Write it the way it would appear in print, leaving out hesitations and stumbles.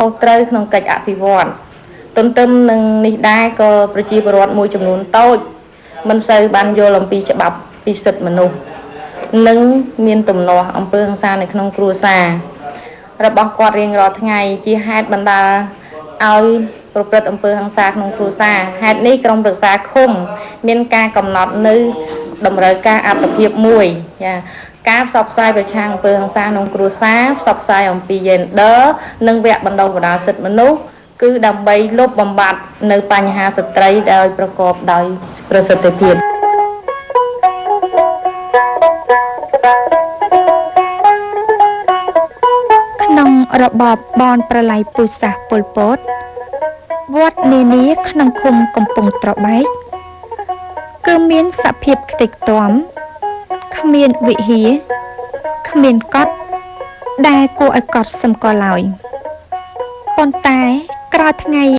ុសត្រូវក្នុងកិច្ចអភិវឌ្ឍទន្ទឹមនឹងនេះដែរក៏ប្រជាពលរដ្ឋមួយចំនួនតូចមិនសូវបានយល់អំពីច្បាប់ពីសិទ្ធិមនុស្សនិងមានទំនាស់អំពើហិង្សានៅក្នុងគ្រួសាររបស់គាត់រៀងរាល់ថ្ងៃជាហេតុបណ្ដាលឲ្យប្រព្រឹត្តអំពើហិង្សាក្នុងគ្រួសារហេតុនេះក្រុមប្រឹក្សាឃុំមានការកំណត់នៅតម្រូវការអត្ថភាពមួយចាការផ្សព្វផ្សាយប្រឆាំងអំពើហិង្សាក្នុងគ្រួសារផ្សព្វផ្សាយអំពី gender និងវគ្គបណ្ដុះបណ្ដាលសិទ្ធិមនុស្សគឺដើម្បីលុបបំបាត់នៅបញ្ហាស្ត្រីដោយប្រកបដោយប្រសិទ្ធភាព ក្នុងរបបបនប្រល័យពូជសាសន៍ប៉ុលពតវត្តនានាក្នុងឃុំកំពង់ត្របែកគឺមានសភាពខ្ទេចខ្ទាំគ្មានវិហារគ្មានកត់ដែលគួរឲ្យកត់សម្គាល់ឡើយប៉ុន្តែក្រោយថ្ងៃ